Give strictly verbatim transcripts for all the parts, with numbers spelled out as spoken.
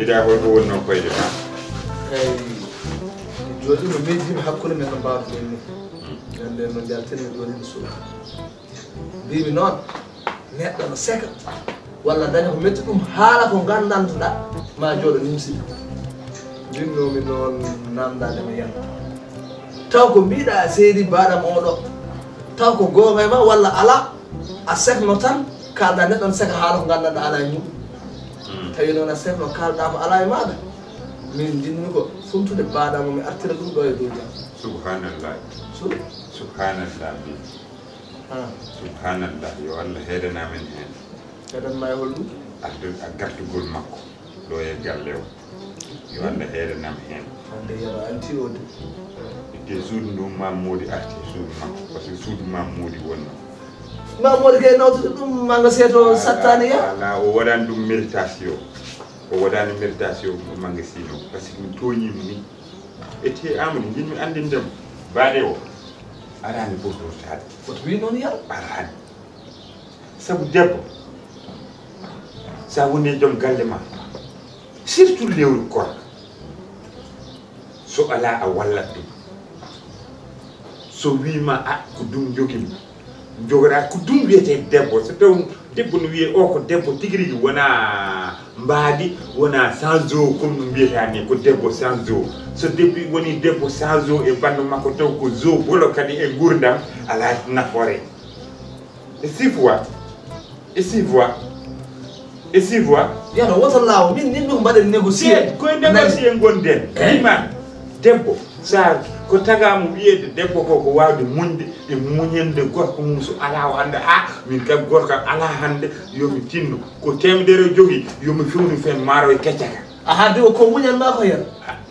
Ida holko wonno koyɗe ma? Eyi, joni no mejjimi hakkunde men no mbawɗen ni. Ganden no jaltini joni no suuɗa. Mbimi noon, neɗɗo no seka walla daña ko metti ɗum, haala ko gandantuɗa ma jooɗo nimsiɗa. Jinnomi noon namdade mo yanta. Taw ko mbiɗa seedi mbaɗam oɗo, taw ko goonga e ma walla ala? A sekno tan, kalɗa neɗɗo no seka haala ko gandanɗa ala e muɗum. Tawi noon a sekno, kalɗa ko ala e maɗa. Min jinmi ko funtude mbaɗam o, mi artira ɗum ɗo e dow jam. Subhanallah. Subhanallah. Subhanallah, yo Allah heedana men heen. Heedanma e holɗum? Arde a gartugol makko ɗo e galle o. Yo Allah heedanam heen. Hande yero anti o de. Itte suudu ndu Mam Moodi arti suudu makko, parce que suudu Mam Moodi wonno. Mam Moodi kay nawtude ɗum ma nga seeto sattani ya. Ala, o waɗani ɗum méritation. O waɗani méritation mo magasin o, parce que mi tooñi mo ni. Ete Amadou, jinmi anndinde mo. Baade o arani botortaade. Koto wi noon yaro? Arani. Sabu debbo, sa woni e joom galle ma, surtout lewru korka, so ala a wallat ɗum. So wima a ko ɗum jogimi, jogoɗa ko ɗum wiyete debbo. So taw debbo no wiye o ko debbo tigi rigi, wona mbaadi, wona sans eau, comme no mbiyata ni, ko debbo sans eau. So debbi woni debbo sans eau e bandu makko, taw ko zo bolo kadi e gurdam, ala nafoore. E six fois, e six fois, e six fois. Yano woto laawo, min nin ɗum mbaɗen négocier. Koye négocier gonɗen. Ima debbo, sa ko tagamu wiyede debbo ko, ko wawde muñde e muñande gorko mum. So ala o hande, a min kam gorko am ala hande, yomi tinno ko temedere jogi, yomi fewnu fen maaro e keccaka. A haaldi o ko muñan ma ko yen?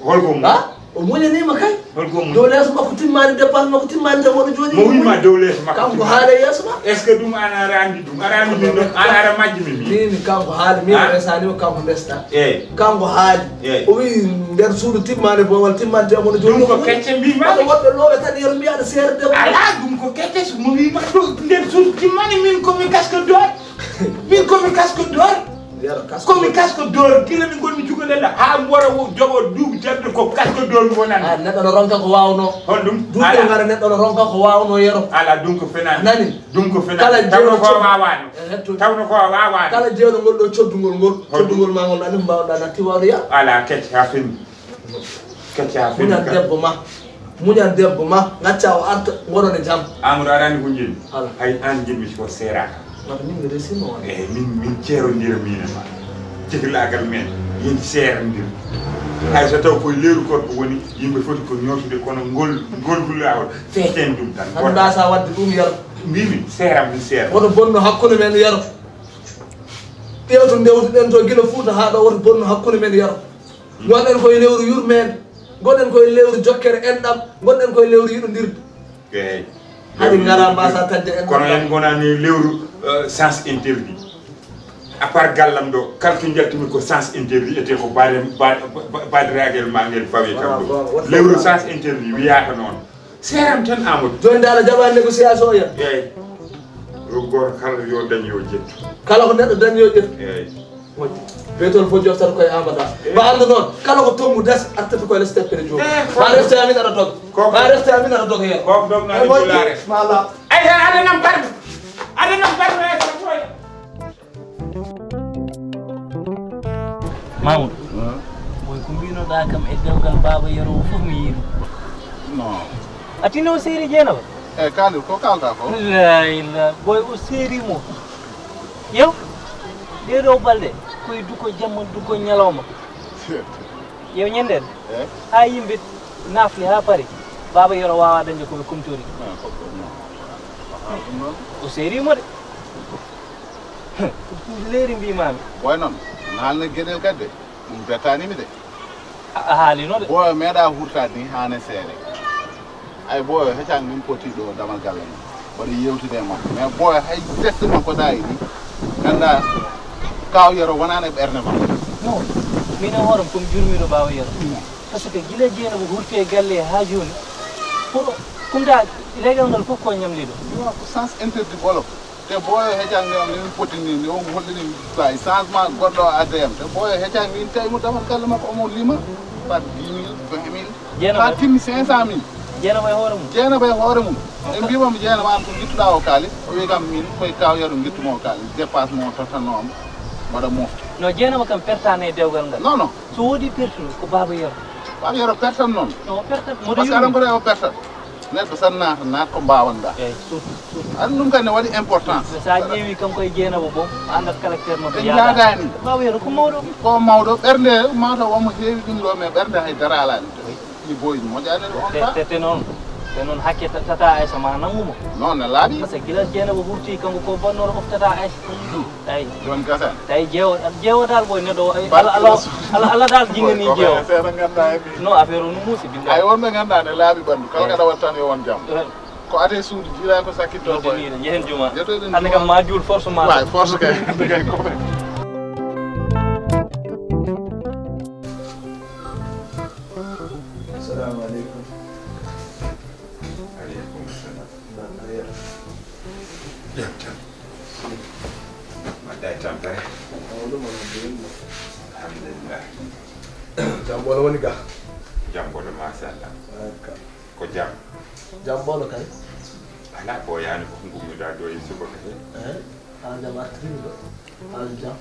Holko mum? Ha? O muñaniima kay. Holko mum? Dow leeso makko timmaani, dépense makko timmaani, taw oɗo jooɗi. Mo wiima dow leeso makko kanko timmaani. Haala e yeeso ma. Est-ce que ɗum an aɗa anndi ɗum? Aɗa anndi min ɗum? An aɗa majji min. Min kanko haali, min resani o, kanko ndesta. Eyi. Kanko haali. Eyi. O wi nder suudu timmaani, boowal timmaani, taw oɗo jooɗi. Ɗum ko kecce mbiimi. Wata woɓɓe loowe tan, yero mbiya aɗa seera debbo. Ala, ɗum ko kecce, so mo wiima ɗo nder suudu timmaani, min ko mi casque d'or. Min ko mi casque d'or. Yero kas. Ko mi casque d'or, gila min gonmi jugolel ha mbora wo jogo duuɓi tedde ko casque d'or mi wonani. Ah, neɗɗo no ronka ko waawno. Hol ɗum? Duuɓi ngara neɗɗo no ronka ko waawno yero. Ala, ɗum ko fenani. Nani? Ɗum ko fenani. Kala tawno ko waawano. Eh, tawno ko waawano. Kala jeewno ngol ɗo coddugol ngol. Hol ɗum? Coddugol ma ngol ani mbawɗa natti wawde ya. Ala, kecce ha fenni. Kecce ha fenni. Muñal debbo ma. Muñal debbo ma, ngacca o arta, ngoɗon e jam. Amadou, arani ko njiɗmi. Ala. Hay an njiɗmi ko seeraka. Wata min mi resima on. Eyi, min, min ceerondira min e ma. Cehilagal men, min seerondir. Hay so taw koye leeru korko woni, yimɓe foti ko ñootude, kono ngol, ngol dullawol, feeten ɗum tan. Tan mbasa wadde ɗum yar. Mbimi, seeram mi seera. Woto bonno hakkunde men yar. Ƴeewtu ndewtuɗen to gila Fuuta haa ɗo, woto bonno hakkunde men yar. Ngonɗen koye lewru yurmeende, ngonɗen koye lewru jokkere enɗam, ngonɗen koye lewru yiɗondirde. Eyi. Hari ngara mbasa tagde enɗam. Kono en ngonani lewru, eh, sens interdit. À part gallam ɗo, kala to njaltumi ko sens interdit, ete ko baade-, ba-, ba-, badiragel ma ngel fawi kam ɗo. Voilà, voilà. Lewru sens interdit wiyaka noon. Seeram tan Amadou. Joni dal a jaɓani négociation ya? Eyi. Yo gooto kala yo dañ yo ƴettu. Kala ko neɗɗo dañ yo ƴettu. Eyi. Moƴƴi. Beetol fof joftata koye Amadou. Eyi. Mba anndu noon, kala ko tonngu das artata koye les teppere joomum. Eyi, ma refte amin aɗa doga. Ko ma refte amin aɗa doga heen. Ko dogno. Eyi, moƴƴi. Pulaare. Mala. Ay, ay, adanam barmi. Adanam barmi, ay, ko toye. Mamoudou. Boy, ko mbinoɗa kam e dewgal Baba Yero o fof mi yii ɗum. Non. A tini o seeri Jeynaba? Eyi, Kadir, ko kalɗa ko? La ila, boy, o seeri mo. Yew, ɗee ɗoo balɗe, koye duko jamma, duko ñalawma. Yew ñanden. Eyi. Haa yimɓe nafli haa pari, Baba Yero waawa dañde ko ɓe kumtori. Ah, ko ɗum non. O seeri mo de. Leeri mbiimaami. Boy noon, naalne geɗel kadi de, ɗum bettaani mi de. A, a haalino de. Boy meeɗa hurtaade ni haa ne seere. Ay boy, heccan min poti ɗo damal galle men. Mbaɗa yewtude e makko. Mais boy, hay geste makko ɗa e ni. Ganda, Kaw Yero wonani e ɓernde makko. Non, min e hooram ko mi jurmiɗo Baba Yero. Parce que gila Jeynaba hurti e galle haa jooni, pour kumta legal ngal fof ko ñamliɗo. Non, ko sens interdit ɓolo. Te booyo heccani on, ni mi foti ni, ni on hollini tawi changement goɗɗo o adda yam. Te booyo heccani min tawi mo damal galle makko omo lima par dix mille, vingt mille. Jeena haa timmi cinq cent mille. Jeena e hoore mum. Jeena e hoore mum. En mbima mo jeena ma ko gittuɗa o kaalis. O wi kam min koye kaw yaro gittuma o kaalis. Dépasse mo tottanno am. Mbaɗa mofte. No jeena kam pertani e dewgal ngal. Non, non. So wodi pertuɗo ko baaba yaro. Baaba yaro pertan noon. No pertan. Parce que aɗa mboɗo o pertan. Neɗɗo tan naata, naat ko mbaawatnda. Eyi, surtout, surtout. An ɗum kadi ne waɗi importance. Mais so a ƴeewi kanko e jeena o bon, a anndat caractère mo ɓe yaada. Ɓe njaadaani. Baaba yaro ko mawɗo. Ko mawɗo, ɓernde mataw omo heewi ɗum ɗo, mais ɓernde hay dara alaani. Ni boy moƴƴaani on. Te, te, te noon, te noon hakke ta-, tata Aïssa ma nanngu mo. Noon ne laaɓi. Parce que gila jeena o hurti kanko ko bonnooɗo of tata Aïssa. Eyi. Jooni gasani. Tawi jeewo, jeewo dal boy neɗɗo o, ala, ala, ala, ala dal jingani jeewo. Seeɗa ngannda e mi. No affaire o no muusi billahi. Ay wonɓe ngannda ne laaɓi ɓanndu. Kala kaɗa wattani yo won jam. Eh. Ko ade suudu jiila ko sakkitto boy. Noddi ni, jehen juma. Hannde kam ma juul force ma. Waay, force kay. Hannde kay ko. Assalamu aleykum. Aleykum salam. Jam tan. Mbaɗɗa e tampere? Alhamdulillah. Jam ɓolo woni ga? Jam ɓolo, machallah. Ko jam? Jam ɓolo kay? Alaa ɓooyaani ko ngummiɗaa ɗo e suba kay. Eey, aan jam artirii ɗo. Aan jam.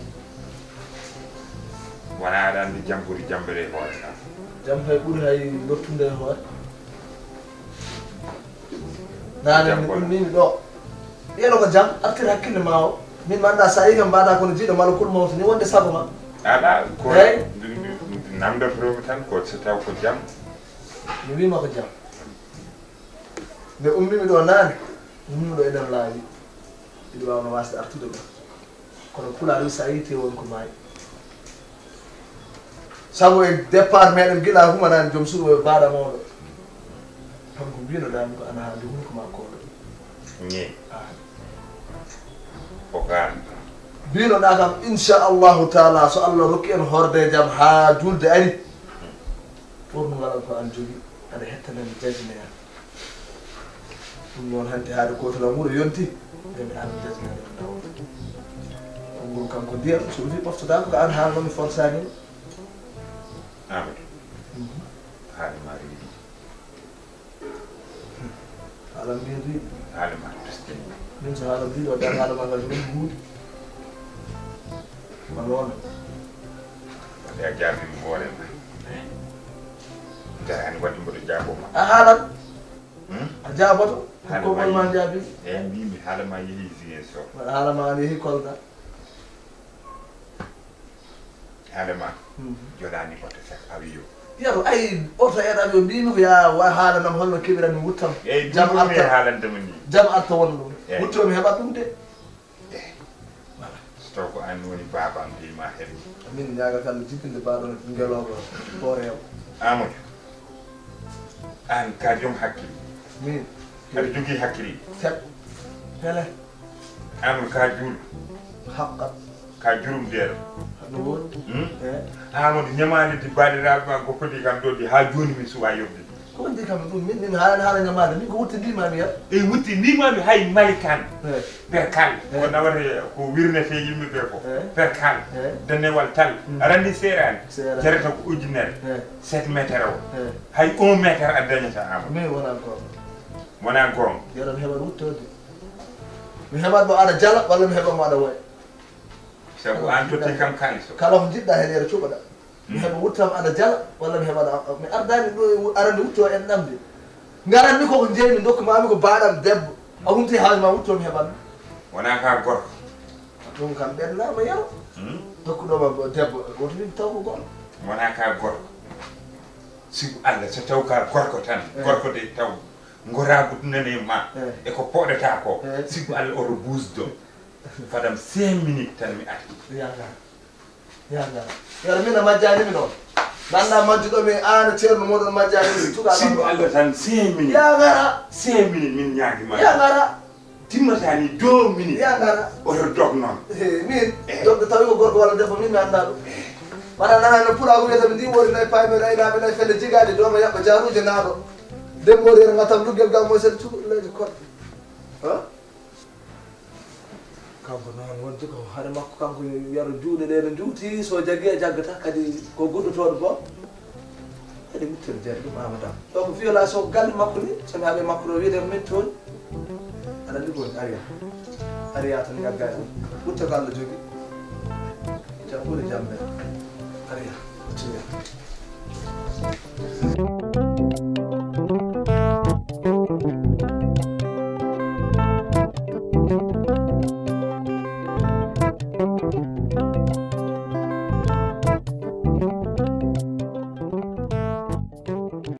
Wonaa aɗa anndi jam ɓuri jambere e hoore kam. Jam kay ɓuri hay lottunde e hoore. Naane mi ummiimi ɗo. Ɓiyano ko jam, artir hakkille ma o. Min mi anndaa so a yii kam mbaɗa kono jiiɗo malakul mawti ni wonde sago ma. Alaa, ko namdotoomi tan ko so taw ko jam. Mi wiima ko jam. Nde ummiimi ɗo naane, ummiimi ɗo e nder laawi. Miɗo waawno waasde artude ɗo. Kono Pulaar wi, so a yiiti won ko maayi. Sabu e départ meɗen gila humanaani joom suudu o e baaɗa mawɗo. Kanko mbinoɗaa mi ko ana haalde hunuko ma kooɗo. Ñe. Ah. O kaan. Mbinoɗaa kam, inchallahu taala, so Allah rokki en horde jam haa juulde ari. Ɓornungal am ko an jogii, aɗa hettana mi jajneya. Ɗum noon hanti haade gooto am wuro yonti, nde mi arde jajneya ɗum taw. Ɗum ɗum kam ko ndiyam, so woni ɓoftodaako ko an haalno mi forsaani. Amadou. Mhm. Haade ma riiɗi. Haala min riiɗi. Haala ma dustini. Min so haala riiɗi, o dar haala ma ngal min guuɗi. Ma noon. Wonde a jaabiima hoore ma. Daraani waɗde mboɗo jaaboo ma. A haalan. Hmm? A jaaboto. Haala ko ma ma jaabi. Eyi, mbimi haala ma yehi Ziguinchor. Waɗa haala ma an yehi Kolda. Haala ma. Hmm. Jolaani oto sak avion. Yaro, ay, oto en avion, mbimi ko ya wa haalanam holno keɓiran mi wuttam. Eyi, jam arta. Haalanta mo ni. Jam arta won ɗum. Eyi. Wutto mi heɓat ɗum de. Eh. Voilà. So taw ko an woni baaba am, de ma heɓi. Min ñaagal tan no jippinde baaɗo no ngelooba hooreewo. Amadou, an ka joom hakkille. Min. Aɗa jogii hakkille. Set. Pele. Amadou ka juul. Haqqat. Ka jurum deeɗo. No woodi. Hmm? Eh. Amadou ñamaande di baɗiraaɓe ma goppo di kam ɗo di haa jooni mi suwa yobde. Ko woni kam ɗum min, min haala, haala ñamaande, min ko wuttindima mi yar. E wuttindima mi hay malikan. Eh. Perkal. Eh. Ko nawata ko wirnete yimɓe ɓe ko. Eh. Perkal. Eh. Danewal tal. Hmm. Aɗa anndi seeraani. Seeraani. Jarata ko ujunere. Eh. Sept mètre o. Eh. Hay un mètre a dañata Amadou. Min wona goonga. Wona goonga. Yeɗon heɓa ruttode. Mi heɓat mo aɗa jala walla mi heɓat mo aɗa woya. Sabu an totti kam kaalis o. Kala ko njiɗɗa heen yere cuɓaɗa. Mi heɓa wuttam aɗa jala walla mi heɓa aɗa, mi ardaani ɗo e wu-, arande wutto en ɗamde. Ngaranmi koko njeeymi, ndokku maami ko baaɗam debbo. A hunti haaju ma wutto mi heɓan. Wona ka gorko. Ɗum kam ɓennaama yero. Hmm? Ndokkuɗoma debbo, woto min taw ko gorko. Wona ka gorko. Sibu Allah so taw ka gorko tan, eh, gorko de taw ngoraagu nane ma, eh, e ko poɗata ko. Eh. Sibu Allah oto buusdo. Fadam cinq minutes tan mi arti. Yanga. Yanga. Yaro min a majjani mi noon. Nanda majjuɗo mi an e ceerno moɗon majjani mi. Tuga sibu Allah tan cinq minutes. Yangara. Cinq minutes min ñaagi ma. Yangara. Timmata ni deux minutes. Yangara. Oto dog noon. He, min. Eh. Dogde tawi ko gorko walla debbo min mi annda ɗum. Eh. Mana nana no pulaagu wiyata mi ndi wori nayi payme nayi naɓe nayi felle jigaade dooma yaɓɓa jaaruje naaɗo. Debbo rere ngatam luggel gam mo sen cukalleeje koɗɗe. Ha? Kanko noon wonti ko hare makko, kanko wiyata juuɗe ɗe no njuuti, so jaggi a jaggata, kadi ko guddotooɗo boom. Kadi wittere jeere ɗum Amadou. Ɗo ko violation galle makko ni, so mi haɓe makko ɗo wiyde ko min toon. Aɗa anndi ko woni ariya. Ariya tan ngagga e ɗum. Wutta ko Allah jogi. Jam ɓuri jam ɓe. Ariya. Tiya.